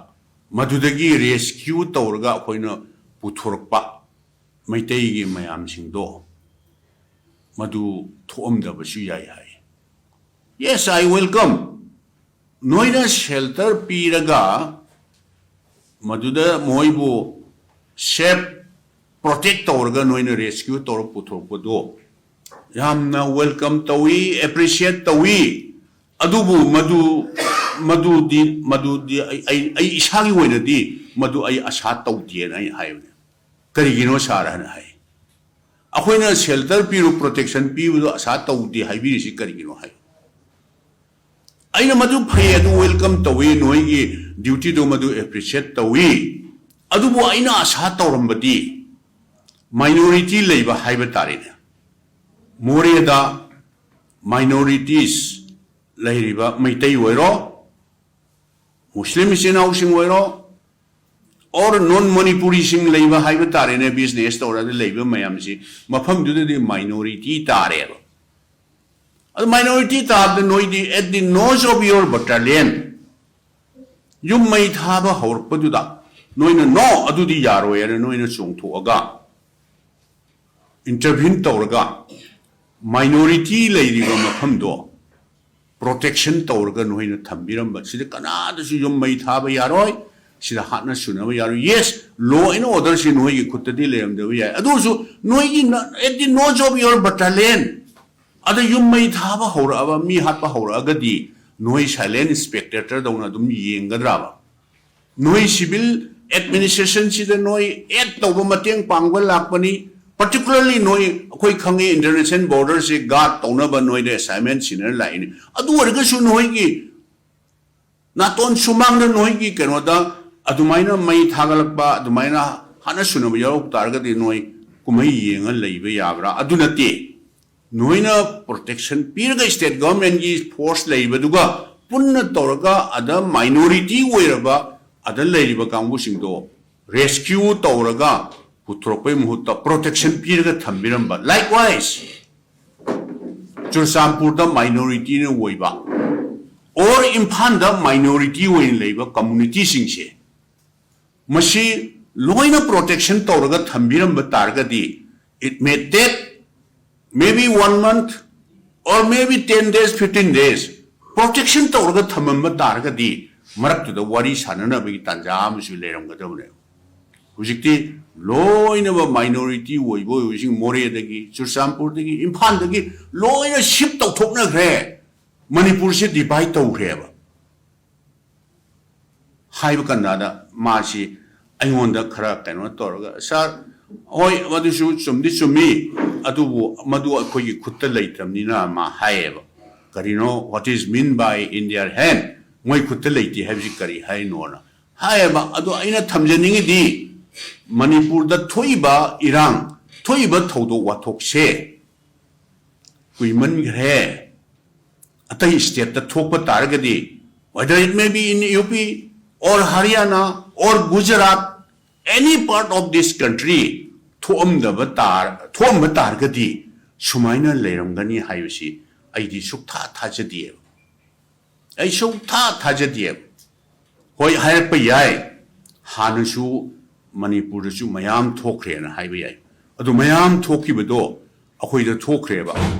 ꯃꯗꯨꯗꯒꯤ ꯔꯦꯁꯀ꯭ꯌꯨ ꯇꯧꯔꯒ ꯑꯩꯈꯣꯏꯅ ꯄꯨꯊꯣꯔꯛꯄ ꯃꯩꯇꯩꯒꯤ ꯃꯌꯥꯝꯁꯤꯡꯗꯣ ꯃꯗꯨ ꯊꯣꯛꯑꯝꯗꯕꯁꯨ ꯌꯥꯏ ꯍꯥꯏ꯫ "Yes, I welcome." ꯅꯣꯏꯅ ꯁꯦꯜꯇꯔ ꯄꯤꯔꯒ ꯃꯗꯨꯗ ꯃꯣꯏꯕꯨ ꯁꯦꯐ, ꯄ꯭ꯔꯣꯇꯦꯛ ꯇꯧꯔꯒ ꯅꯣꯏꯅ ꯔꯦꯁꯀ꯭ꯌꯨ ꯇꯧꯔ ꯄꯨꯊꯣꯔꯛꯄꯗꯣ ꯌꯥꯝꯅ ꯋꯦꯜꯀꯝ ꯇꯧꯏ, ꯑꯦꯄ꯭ꯔꯤꯁꯤꯌꯦꯠ ꯇꯧꯏ꯫ ꯑꯗꯨꯕꯨ ꯃꯗꯨ, ꯃꯗꯨꯗꯤ, ꯃꯗꯨꯗꯤ ꯑꯩ, ꯑꯩ, ꯑꯩ ꯏꯁꯥꯒꯤ ꯑꯣꯏꯅꯗꯤ ꯃꯗꯨ ꯑꯩ ꯑꯁꯥ ꯇꯧꯗꯦꯅ ꯑꯩ ꯍꯥꯏꯕꯅꯦ꯫ ꯀꯔꯤꯒꯤꯅꯣ ꯁꯥꯔ ꯍꯥꯏꯅ ꯍꯥꯏ꯫ ꯑꯩꯈꯣꯏꯅ ꯁꯦꯜꯇꯔ ꯄꯤꯔꯨ, ꯄ꯭ꯔꯣꯇꯦꯛꯁꯟ ꯄꯤꯕꯗꯣ ꯑꯁꯥ ꯇꯧꯗꯦ ꯍꯥꯏꯕꯤꯔꯤꯁꯤ ꯀꯔꯤꯒꯤꯅꯣ ꯍꯥꯏ꯫ ꯑꯩꯅ ꯃꯗꯨ ꯐꯩ, ꯑꯗꯨ ꯋꯦꯜꯀꯝ ꯇꯧꯏ, ꯅꯣꯏꯒꯤ ꯗ꯭ꯌꯨꯇꯤꯗꯣ ꯃꯗꯨ ꯑꯦꯄ꯭ꯔꯤꯁꯤꯌꯦꯠ ꯇꯧꯏ꯫ ꯑꯗꯨꯕꯨ ꯑꯩꯅ ꯑꯁꯥ ꯇꯧꯔꯝꯕꯗꯤ ꯃꯥꯏꯅꯣꯔꯤꯇꯤ ꯂꯩꯕ ꯍꯥꯏꯕ ꯇꯥꯔꯦꯅꯦ꯫ ꯃꯣꯔꯦꯗ ꯃꯥꯏꯅꯣꯔꯤꯇꯤꯁ ꯂꯩꯔꯤꯕ ꯃꯩꯇꯩ ꯑꯣꯏꯔꯣ, ꯃꯨꯁꯂꯤꯝ ꯏꯆꯤꯟ ꯏꯅꯥꯎꯁꯤꯡ ꯑꯣꯏꯔꯣ, ꯑꯣꯔ ꯅꯣꯟ ꯃꯅꯤꯄꯨꯔꯤꯁꯤꯡ ꯂꯩꯕ ꯍꯥꯏꯕ ꯇꯥꯔꯦꯅꯦ, ꯕꯤꯖꯤꯅꯦꯁ ꯇꯧꯔꯒ ꯂꯩꯕ ꯃꯌꯥꯝꯁꯤ ꯃꯐꯝꯗꯨꯗꯗꯤ ꯃꯥꯏꯅꯣꯔꯤꯇꯤ ꯇꯥꯔꯦꯕ꯫ ꯑꯗꯨ ꯃꯥꯏꯅꯣꯔꯤꯇꯤ ꯇꯥꯕꯗ ꯅꯣꯏꯗꯤ at the nose of your battalion ꯌꯨꯝ ꯃꯩ ꯊꯥꯕ ꯍꯧꯔꯛꯄꯗꯨꯗ ꯅꯣꯏꯅ "No, ꯑꯗꯨꯗꯤ ꯌꯥꯔꯣꯏ" ꯍꯥꯏꯅ ꯅꯣꯏꯅ ꯆꯣꯡꯊꯣꯛꯑꯒ ꯏꯟꯇꯔꯚꯤꯟ ꯇꯧꯔꯒ ꯃꯥꯏꯅꯣꯔꯤꯇꯤ ꯂꯩꯔꯤꯕ ꯃꯐꯝꯗꯣ ꯄ꯭ꯔꯣꯇꯦꯛꯁꯟ ꯇꯧꯔꯒ ꯅꯣꯏꯅ ꯊꯝꯕꯤꯔꯝꯕ, ꯁꯤꯗ ꯀꯅꯥꯗꯁꯨ ꯌꯨꯝ ꯃꯩ ꯊꯥꯕ ꯌꯥꯔꯣꯏ, ꯁꯤꯗ ꯍꯥꯠꯅ ꯁꯨꯅꯕ ꯌꯥꯔꯣꯏ꯫ Yes, law and order ꯁꯤ ꯅꯣꯏꯒꯤ ꯈꯨꯠꯇꯗꯤ ꯂꯩꯔꯝꯗꯕ ꯌꯥꯏ, ꯑꯗꯨ ꯑꯣꯏꯔꯁꯨ ꯅꯣꯏꯒꯤ ꯅ-, at the nose of your battalion ꯑꯗ ꯌꯨꯝ ꯃꯩ ꯊꯥꯕ ꯍꯧꯔꯛꯑꯕ, ꯃꯤ ꯍꯥꯠꯄ ꯍꯧꯔꯛꯑꯒꯗꯤ ꯅꯣꯏ silent spectator ꯗꯧꯅ ꯑꯗꯨꯝ ꯌꯦꯡꯒꯗ꯭ꯔꯕ? ꯅꯣꯏ ꯁꯤꯚꯤꯜ ꯑꯦꯗꯃꯤꯅꯤꯁꯇ꯭ꯔꯦꯁꯟꯁꯤꯗ ꯅꯣꯏ ꯑꯦꯗ ꯇꯧꯕ, ꯃꯇꯦꯡ ꯄꯥꯡꯕ ꯂꯥꯛꯄꯅꯤ꯫ Particularly ꯅꯣꯏ, ꯑꯩꯈꯣꯏ ꯈꯪꯉꯤ, ꯏꯟꯇꯔꯅꯦꯁꯅꯦꯜ ꯕꯣꯔꯗꯔꯁꯦ ꯒꯥꯔꯗ ꯇꯧꯅꯕ ꯅꯣꯏꯗ ꯑꯦꯁꯥꯏꯟꯃꯦꯟ ꯁꯤꯟꯅꯔ ꯂꯥꯛꯏꯅꯤ꯫ ꯑꯗꯨ ꯑꯣꯏꯔꯒꯁꯨ ꯅꯣꯏꯒꯤ ꯅꯥꯇꯣꯟ ꯁꯨꯃꯥꯡꯗ ꯅꯣꯏꯒꯤ ꯀꯩꯅꯣꯗ ꯑꯗꯨꯃꯥꯏꯅ ꯃꯩ ꯊꯥꯒꯠꯂꯛꯄ, ꯑꯗꯨꯃꯥꯏꯅ ꯍꯥꯠꯅ ꯁꯨꯅꯕ ꯌꯥꯎꯔꯛ ꯇꯥꯔꯒꯗꯤ ꯅꯣꯏ ꯀꯨꯝꯍꯩ ꯌꯦꯡꯉ ꯂꯩꯕ ꯌꯥꯕ꯭ꯔꯥ? ꯑꯗꯨ ꯅꯠꯇꯦ꯫ ꯅꯣꯏꯅ ꯄ꯭ꯔꯣꯇꯦꯛꯁꯟ ꯄꯤꯔꯒ ꯁ꯭ꯇꯦꯠ ꯒꯚꯔꯟꯃꯦꯟꯒꯤ ꯐꯣꯔꯁ ꯂꯩꯕꯗꯨꯒ ꯄꯨꯟꯅ ꯇꯧꯔꯒ ꯑꯗ ꯃꯥꯏꯅꯣꯔꯤꯇꯤ ꯑꯣꯏꯔꯕ ꯑꯗ ꯂꯩꯔꯤꯕ ꯀꯥꯡꯕꯨꯁꯤꯡꯗꯣ ꯔꯦꯁꯀ꯭ꯌꯨ ꯇꯧꯔꯒ ꯄꯨꯊꯣꯔꯛꯄꯩ ꯃꯍꯨꯠꯇ ꯄ꯭ꯔꯣꯇꯦꯛꯁꯟ ꯄꯤꯔꯒ ꯊꯝꯕꯤꯔꯝꯕ꯫ Likewise, ꯆꯨꯔꯆꯥꯟꯄꯨꯔꯗ ꯃꯥꯏꯅꯣꯔꯤꯇꯤꯅ ꯑꯣꯏꯕ ꯑꯣꯔ ꯏꯝꯐꯥꯜꯗ ꯃꯥꯏꯅꯣꯔꯤꯇꯤ ꯑꯣꯏꯅ ꯂꯩꯕ ꯀꯝꯃꯨꯅꯤꯇꯤꯁꯤꯡꯁꯦ, ꯃꯁꯤ ꯂꯣꯏꯅ ꯄ꯭ꯔꯣꯇꯦꯛꯁꯟ ꯇꯧꯔꯒ ꯊꯝꯕꯤꯔꯝꯕ ꯇꯥꯔꯒꯗꯤ, it may take maybe one month or maybe ten days, fifteen days, protection ꯇꯧꯔꯒ ꯊꯝꯃꯝꯕ ꯇꯥꯔꯒꯗꯤ ꯃꯔꯛꯇꯨꯗ ꯋꯥꯔꯤ ꯁꯥꯟꯅꯅꯕꯒꯤ ꯇꯥꯟꯖꯥ ꯑꯃꯁꯨ ꯂꯩꯔꯝꯒꯗꯕꯅꯦꯕ꯫ ꯍꯧꯖꯤꯛꯇꯤ ꯂꯣꯏꯅꯃꯛ ꯃꯥꯏꯅꯣꯔꯤꯇꯤ ꯑꯣꯏꯕ ꯑꯣꯏꯕꯁꯤꯡ ꯃꯣꯔꯦꯗꯒꯤ, ꯆꯨꯔꯆꯥꯟꯄꯨꯔꯗꯒꯤ, ꯏꯝꯐꯥꯜꯗꯒꯤ ꯂꯣꯏꯅ ꯁꯤꯞ ꯇꯧꯊꯣꯛꯅꯈ꯭ꯔꯦ꯫ ꯃꯅꯤꯄꯨꯔꯁꯦ ꯗꯤꯚꯥꯏꯠ ꯇꯧꯈ꯭ꯔꯦꯕ꯫ ꯍꯥꯏꯕ ꯀꯥꯟꯗ ꯃꯥꯁꯤ ꯑꯩꯉꯣꯟꯗ ꯈꯔ ꯀꯩꯅꯣ ꯇꯧꯔꯒ, "ꯁꯥꯔ, ꯍꯣꯏ, ꯃꯗꯨꯁꯨ ꯆꯨꯝꯗꯤ ꯆꯨꯝꯃꯤ, ꯑꯗꯨꯕꯨ ꯃꯗꯨ ꯑꯩꯈꯣꯏꯒꯤ ꯈꯨꯠꯇ ꯂꯩꯇ꯭ꯔꯕꯅꯤꯅ ꯃꯥ ꯍꯥꯏꯌꯦꯕ꯫ ꯀꯔꯤꯅꯣ, what is mean by in their hand? ꯃꯣꯏ ꯈꯨꯠꯇ ꯂꯩꯇꯦ ꯍꯥꯏꯕꯁꯤ ꯀꯔꯤ ꯍꯥꯏꯅꯣꯅ ꯍꯥꯏꯌꯦꯕ꯫ ꯑꯗꯣ ꯑꯩꯅ ꯊꯝꯖꯅꯤꯡꯉꯤꯗꯤ, ꯃꯅꯤꯄꯨꯔꯗ ꯊꯣꯛꯏꯕ ꯏꯔꯥꯡ, ꯊꯣꯛꯏꯕ ꯊꯧꯗꯣꯛ ꯋꯥꯊꯣꯛꯁꯦ ꯀꯨꯏꯃꯟꯈ꯭ꯔꯦ꯫ ꯑꯇꯩ stateꯇ ꯊꯣꯛꯄ ꯇꯥꯔꯒꯗꯤ, whether it may be in UP or Haryana or Gujarat, any part of this country, ꯊꯣꯛꯑꯝꯗꯕ ꯇꯥꯔ ꯊꯣꯛꯑꯝꯕ ꯇꯥꯔꯒꯗꯤ ꯁꯨꯃꯥꯏꯅ ꯂꯩꯔꯝꯒꯅꯤ ꯍꯥꯏꯕꯁꯤ ꯑꯩꯗꯤ ꯁꯨꯛꯊꯥ ꯊꯥꯖꯗꯦꯕ꯫ ꯑꯩ ꯁꯨꯛꯊꯥ ꯊꯥꯖꯗꯦꯕ꯫ ꯍꯣꯏ, ꯍꯥꯏꯔꯛꯄ ꯌꯥꯏ, ꯍꯥꯟꯅꯁꯨ ꯃꯅꯤꯄꯨꯔꯗꯁꯨ ꯃꯌꯥꯝ ꯊꯣꯛꯈ꯭ꯔꯦꯅ ꯍꯥꯏꯕ ꯌꯥꯏ꯫ ꯑꯗꯨ ꯃꯌꯥꯝ ꯊꯣꯛꯈꯤꯕꯗꯣ ꯑꯩꯈꯣꯏꯗ ꯊꯣꯛꯈ꯭ꯔꯦꯕ꯫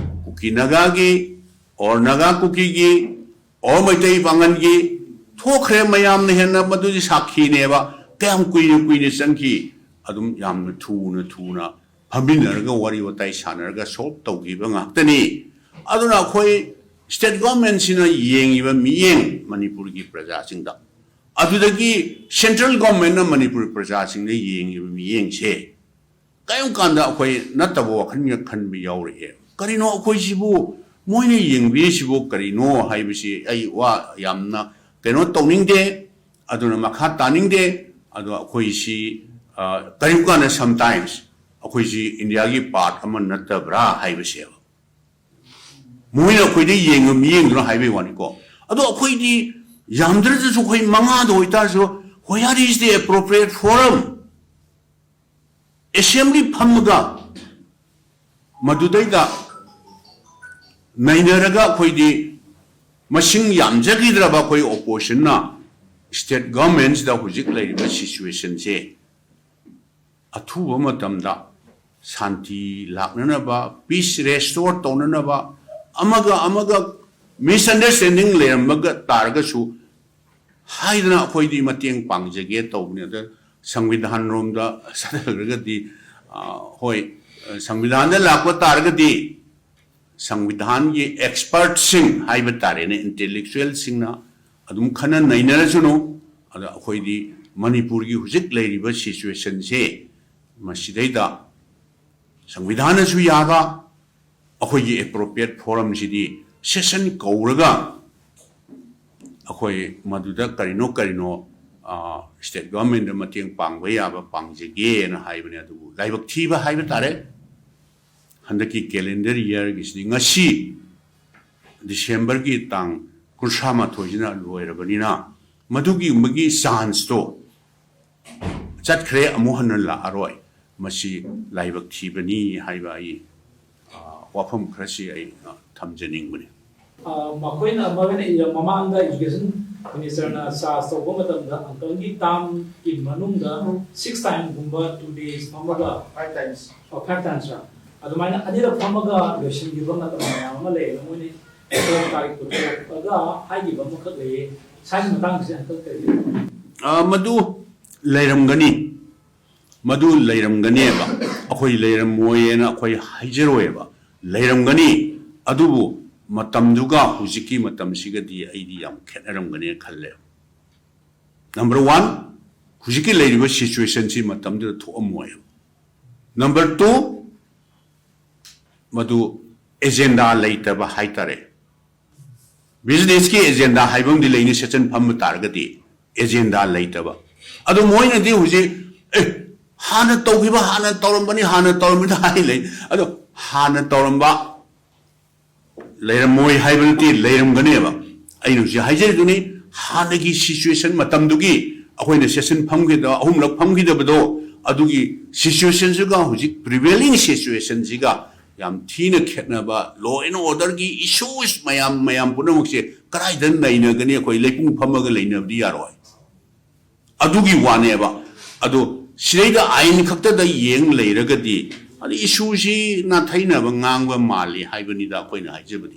ꯀꯨꯀꯤ ꯅꯥꯒꯥꯒꯤ, or ꯅꯥꯒꯥ ꯀꯨꯀꯤꯒꯤ, or ꯃꯩꯇꯩ ꯄꯥꯉꯜꯒꯤ ꯊꯣꯛꯈ꯭ꯔꯦ꯫ ꯃꯌꯥꯝꯅ ꯍꯦꯟꯅ ꯃꯗꯨꯗꯤ ꯁꯥꯈꯤꯅꯦꯕ꯫ ꯀꯌꯥꯝ ꯀꯨꯏꯅ ꯀꯨꯏꯅ ꯆꯪꯈꯤ? ꯑꯗꯨꯝ ꯌꯥꯝꯅ ꯊꯨꯅ ꯊꯨꯅ ꯐꯝꯃꯤꯟꯅꯔꯒ ꯋꯥꯔꯤ ꯋꯥꯇꯥꯏ ꯁꯥꯟꯅꯔꯒ solve ꯇꯧꯈꯤꯕ ꯉꯥꯛꯇꯅꯤ꯫ ꯑꯗꯨꯅ ꯑꯩꯈꯣꯏ state governmentꯁꯤꯅ ꯌꯦꯡꯉꯤꯕ ꯃꯤꯠꯌꯦꯡ ꯃꯅꯤꯄꯨꯔꯒꯤ ꯄ꯭ꯔꯖꯥꯁꯤꯡꯗ, ꯑꯗꯨꯗꯒꯤ central governmentꯅ ꯃꯅꯤꯄꯨꯔ ꯄ꯭ꯔꯖꯥꯁꯤꯡꯗ ꯌꯦꯡꯉꯤꯕ ꯃꯤꯠꯌꯦꯡꯁꯦ ꯀꯔꯤꯒꯨꯝꯕ ꯀꯥꯟꯗ ꯑꯩꯈꯣꯏ ꯅꯠꯇꯕ ꯋꯥꯈꯜꯒ ꯈꯟꯕ ꯌꯥꯎꯔꯛꯑꯦ꯫ ꯀꯔꯤꯅꯣ ꯑꯩꯈꯣꯏꯁꯤꯕꯨ, ꯃꯣꯏꯅ ꯌꯦꯡꯕꯤꯔꯤꯁꯤꯕꯨ ꯀꯔꯤꯅꯣ ꯍꯥꯏꯕꯁꯤ ꯑꯩ ꯋꯥ ꯌꯥꯝꯅ ꯀꯩꯅꯣ ꯇꯧꯅꯤꯡꯗꯦ, ꯑꯗꯨꯅ ꯃꯈꯥ ꯇꯥꯅꯤꯡꯗꯦ꯫ ꯑꯗꯣ ꯑꯩꯈꯣꯏꯁꯤ, ꯑ, ꯀꯔꯤꯒꯨꯝꯕ ꯀꯥꯟꯗ sometimes ꯑꯩꯈꯣꯏꯁꯤ ꯏꯟꯗꯤꯌꯥꯒꯤ part ꯑꯃ ꯅꯠꯇꯕ꯭ꯔꯥ ꯍꯥꯏꯕꯁꯦꯕ꯫ ꯃꯣꯏꯅ ꯑꯩꯈꯣꯏꯗ ꯌꯦꯡꯉ ꯃꯤꯠꯌꯦꯡꯗꯨꯅ ꯍꯥꯏꯕꯒꯤ ꯋꯥꯅꯤꯀꯣ꯫ ꯑꯗꯣ ꯑꯩꯈꯣꯏꯗꯤ ꯌꯥꯝꯗ꯭ꯔꯗꯁꯨ ꯑꯩꯈꯣꯏ ꯃꯉꯥꯗ ꯑꯣꯏꯇꯥꯔꯁꯨ, where is the appropriate forum? Assembly ꯐꯝꯃꯒ ꯃꯗꯨꯗꯩꯗ ꯅꯩꯅꯔꯒ ꯑꯩꯈꯣꯏꯗꯤ ꯃꯁꯤꯡ ꯌꯥꯝꯖꯈꯤꯗ꯭ꯔꯕ ꯑꯩꯈꯣꯏ oppositionꯅ state governmentꯁꯤꯗ ꯍꯧꯖꯤꯛ ꯂꯩꯔꯤꯕ situationꯁꯦ ꯑꯊꯨꯕ ꯃꯇꯝꯗ ꯁꯥꯟꯇꯤ ꯂꯥꯛꯅꯅꯕ, peace restore ꯇꯧꯅꯅꯕ, ꯑꯃꯒ ꯑꯃꯒ misunderstanding ꯂꯩꯔꯝꯕꯒ ꯇꯥꯔꯒꯁꯨ ꯍꯥꯏꯗꯅ ꯑꯩꯈꯣꯏꯗꯤ ꯃꯇꯦꯡ ꯄꯥꯡꯖꯒꯦ ꯇꯧꯕꯅꯤ꯫ ꯑꯗ ꯁꯪꯕꯤꯙꯥꯟꯔꯣꯝꯗ ꯆꯠꯈ꯭ꯔꯒꯗꯤ, ꯑ, ꯍꯣꯏ, ꯁꯪꯕꯤꯙꯥꯟꯗ ꯂꯥꯛꯄ ꯇꯥꯔꯒꯗꯤ ꯁꯪꯕꯤꯙꯥꯟꯒꯤ expertꯁꯤꯡ ꯍꯥꯏꯕ ꯇꯥꯔꯦꯅꯦ, intellectualꯁꯤꯡꯅ ꯑꯗꯨꯝ ꯈꯟꯅ ꯅꯩꯅꯔꯁꯅꯨ꯫ ꯑꯗ ꯑꯩꯈꯣꯏꯗꯤ ꯃꯅꯤꯄꯨꯔꯒꯤ ꯍꯧꯖꯤꯛ ꯂꯩꯔꯤꯕ situationꯁꯦ ꯃꯁꯤꯗꯩꯗ ꯁꯪꯕꯤꯙꯥꯟꯅꯁꯨ ꯌꯥꯕ, ꯑꯩꯈꯣꯏꯒꯤ appropriate forum ꯁꯤꯗꯤ session ꯀꯧꯔꯒ ꯑꯩꯈꯣꯏ ꯃꯗꯨꯗ ꯀꯔꯤꯅꯣ ꯀꯔꯤꯅꯣ state government ꯗ ꯃꯇꯦꯡ ꯄꯥꯡꯕ ꯌꯥꯕ ꯄꯥꯡꯖꯒꯦꯅ ꯍꯥꯏꯕꯅꯦ꯫ ꯑꯗꯨꯕꯨ ꯂꯥꯏꯕꯛ ꯊꯤꯕ ꯍꯥꯏꯕ ꯇꯥꯔꯦ, ꯍꯟꯗꯛꯀꯤ calendar year ꯒꯤꯁꯤꯗꯤ ꯉꯁꯤ December ꯒꯤ ꯇꯥꯡ ꯀꯨꯟꯊ꯭ꯔꯥ ꯃꯥꯊꯣꯏꯁꯤꯅ ꯂꯣꯏꯔꯕꯅꯤꯅ ꯃꯗꯨꯒꯨꯝꯕꯒꯤ chance ꯇꯣ ꯆꯠꯈ꯭ꯔꯦ, ꯑꯃꯨꯛ ꯍꯟꯅ ꯂꯥꯛꯑꯔꯣꯏ꯫ ꯃꯁꯤ ꯂꯥꯏꯕꯛ ꯊꯤꯕꯅꯤ ꯍꯥꯏꯕ ꯑꯩ, ꯑ, ꯋꯥꯐꯝ ꯈꯔꯁꯤ ꯑꯩ, ꯑ, ꯊꯝꯖꯅꯤꯡꯕꯅꯤ꯫ ꯑ, ꯃꯈꯣꯏꯅ, ꯃꯈꯣꯏꯅ ꯏ-, ꯃꯃꯥꯡꯗ education minister ꯅ charge ꯇꯧꯕ ꯃꯇꯝꯗ uncle ꯒꯤ term ꯒꯤ ꯃꯅꯨꯡꯗ six time ꯒꯨꯝꯕ two days ꯐꯝꯃꯒ, five times꯫ ꯑ, five times ꯔ? ꯑꯗꯨꯃꯥꯏꯅ ꯑꯅꯤꯔꯛ ꯐꯝꯃꯒ ꯂꯣꯏꯁꯤꯟꯈꯤꯕ ꯃꯇꯝ ꯃꯌꯥꯝ ꯑꯃ ꯂꯩꯌꯦ꯫ ꯃꯣꯏꯅ ꯄꯣꯠ ꯇꯥꯔꯤꯛ ꯄꯨꯊꯣꯛꯑꯒ ꯍꯥꯏꯈꯤꯕ ꯑꯃꯈꯛ ꯂꯩꯌꯦ꯫ ꯁꯥꯏꯒꯤ ꯃꯇꯥꯡꯁꯦ ꯑꯃꯨꯛꯇ ꯀꯔꯤ? ꯑ, ꯃꯗꯨ ꯂꯩꯔꯝꯒꯅꯤ꯫ ꯃꯗꯨ ꯂꯩꯔꯝꯒꯅꯦꯕ꯫ ꯑꯩꯈꯣꯏ ꯂꯩꯔꯝꯃꯣꯏꯌꯦꯅ ꯑꯩꯈꯣꯏ ꯍꯥꯏꯖꯔꯣꯏꯕ꯫ ꯂꯩꯔꯝꯒꯅꯤ꯫ ꯑꯗꯨꯕꯨ ꯃꯇꯝꯗꯨꯒ ꯍꯧꯖꯤꯛꯀꯤ ꯃꯇꯝꯁꯤꯒꯗꯤ ꯑꯩꯗꯤ ꯌꯥꯝ ꯈꯦꯠꯅꯔꯝꯒꯅꯦꯅ ꯈꯜꯂꯦ꯫ Number one, ꯍꯧꯖꯤꯛꯀꯤ ꯂꯩꯔꯤꯕ situation ꯁꯤ ꯃꯇꯝꯗꯨꯗ ꯊꯣꯛꯑꯝꯃꯣꯏꯕ꯫ Number two, ꯃꯗꯨ agenda ꯂꯩꯇꯕ ꯍꯥꯏꯇꯥꯔꯦ꯫ Business ꯀꯤ agenda ꯍꯥꯏꯕ ꯑꯃꯗꯤ ꯂꯩꯅꯤ, session ꯐꯝꯕ ꯇꯥꯔꯒꯗꯤ agenda ꯂꯩꯇꯕ꯫ ꯑꯗꯣ ꯃꯣꯏꯅꯗꯤ ꯍꯧꯖꯤꯛ, "ꯑꯦ, ꯍꯥꯟꯅ ꯇꯧꯈꯤꯕ, ꯍꯥꯟꯅ ꯇꯧꯔꯝꯕꯅꯤ, ꯍꯥꯟꯅ ꯇꯧꯔꯝꯕꯅꯤ" ꯍꯥꯏ ꯂꯩ꯫ ꯑꯗꯣ ꯍꯥꯟꯅ ꯇꯧꯔꯝꯕ ꯂꯩꯔꯝꯃꯣꯏ ꯍꯥꯏꯕ ꯅꯠꯇꯦ, ꯂꯩꯔꯝꯒꯅꯦꯕ꯫ ꯑꯩꯅ ꯍꯧꯖꯤꯛ ꯍꯥꯏꯖꯔꯤꯗꯨꯅꯤ, ꯍꯥꯟꯅꯒꯤ situation ꯃꯇꯝꯗꯨꯒꯤ ꯑꯩꯈꯣꯏꯅ session ꯐꯝꯈꯤꯗꯕ, ꯑꯍꯨꯝꯂꯛ ꯐꯝꯈꯤꯗꯕꯗꯣ, ꯑꯗꯨꯒꯤ situation ꯁꯤꯒ ꯍꯧꯖꯤꯛ prevailing situation ꯁꯤꯒ ꯌꯥꯝ ꯊꯤꯅ ꯈꯦꯠꯅꯕ, law and order ꯒꯤ issues ꯃꯌꯥꯝ, ꯃꯌꯥꯝ ꯄꯨꯝꯅꯃꯛꯁꯦ ꯀꯗꯥꯏꯗ ꯅꯩꯅꯒꯅꯤ? ꯑꯩꯈꯣꯏ ꯂꯩꯄꯨꯡ ꯐꯝꯃꯒ ꯂꯩꯅꯕꯗꯤ ꯌꯥꯔꯣꯏ꯫ ꯑꯗꯨꯒꯤ ꯋꯥꯅꯦꯕ꯫ ꯑꯗꯣ ꯁꯤꯗꯩꯗ ꯑꯥꯏꯟ ꯈꯛꯇꯗ ꯌꯦꯡ ꯂꯩꯔꯒꯗꯤ, ꯑꯗ issue ꯁꯤ ꯅꯥꯊꯩꯅꯕ ꯉꯥꯡꯕ ꯃꯥꯜꯂꯤ ꯍꯥꯏꯕꯅꯤꯗ ꯑꯩꯈꯣꯏꯅ ꯍꯥꯏꯖꯕꯗꯤ꯫